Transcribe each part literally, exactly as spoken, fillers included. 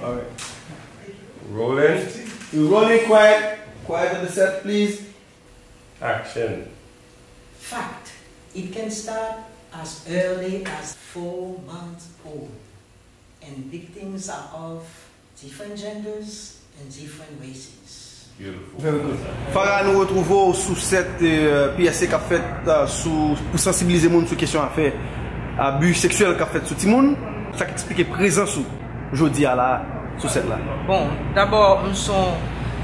Alright. Rolling. We rolling, quiet. Quiet on the set, please. Action. Fact. It can start as early as four months old, and victims are of different genders and different races. Beautiful. Very good. Farah, nou retwouve w sou sèt, euh, P S A k ap fèt, euh, sou, pou sansibilize moun sou kesyon afè abi seksyèl k ap fèt sou timoun. Sa k eksplike prezans ou jodi a la sou sèt la? Bon, dabò, m se yon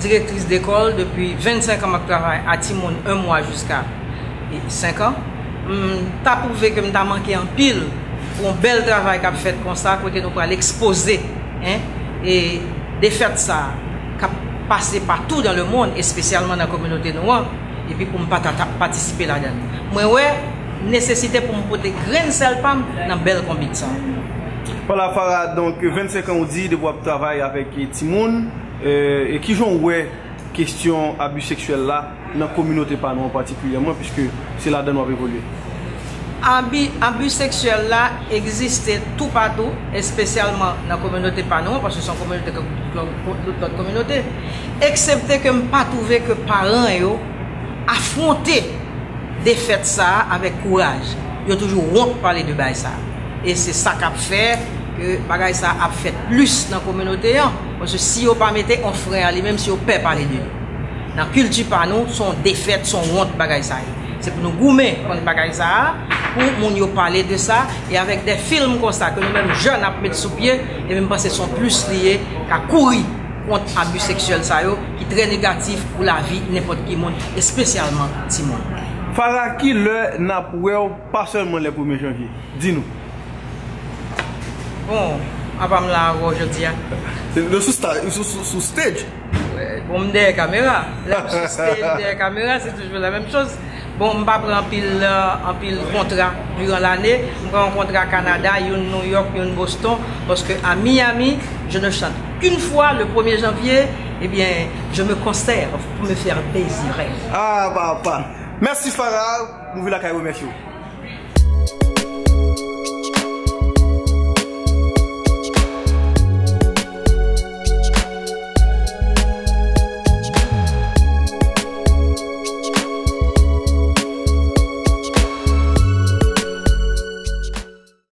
direktris dekòl depi vennsenk an, m ap travay a timoun en mwa jiska, e, senk an. M ta twouve ke m ta manke anpil pou yon bèl travay k ap fèt konsa, kote nou pral ekspoze, en, e defèt sa a k ap pase patou dans le monde, espesyalman nan kominote nou an, epi pou m pa ta, ta patisipe ladan l. Mwen wè nesesite pou m pote grenn sèl pa m nan bèl konbit sa a. Vwala, Farah, donk, vennsenk an ou di depi w ap travay avèk, e, timoun, e, e kijan w wè kesyon abi seksyèl la nan kominote pa nou an patikilyèman, piske se ladan n w ap evolye? Abi, abi seksyèl la egziste toupatou, espesyalman nan kominote pa nou an, paske se yon kominote kon tout lòt, lòt kominote, eksepte ke m pa twouve ke paran yo afwonte defèt sa a avèk kouraj. Yo toujou wont pale de bagay sa a. E se sa k ap fè ke bagay sa a ap fèt plis nan kominote an. Paske si yo pa mete yon fren a li menm, si yo pè pale de li. Nan kilti pa nou, se yon defèt, se yon wont bagay sa a ye. Se pou nou goumen kont bagay sa a, pou moun yo pale de sa, e avèk de fim konsa ke nou menm jèn ap met sou pye, e m panse se yon plis li ye, ka kouri kont abi seksyèl sa yo, ki trè negatif pou lavi nenpòt ki moun, espesyalman timoun. Farah, ki lè n ap wè w, pa sèlman lè premye janvye? Di nou. Bon, apa m la avè w jodi a? Se, nou sou sta-, sou, sou, sou stage. Bon, m dèyè kamera. Lè m sou stage, m dèyè kamera, se toujou la menm choz. Bon, m pa pran anpil, euh, anpil kontra diran lane. M pran yon kontra Kanada, youn New York, youn Boston. Paske a Miami, je ne chante qu'une fois le premier janvier. Ebyen, je me conserve pour me faire désirer. Ah, papa. Mèsi, Farah. Movie Lakay remèsye w.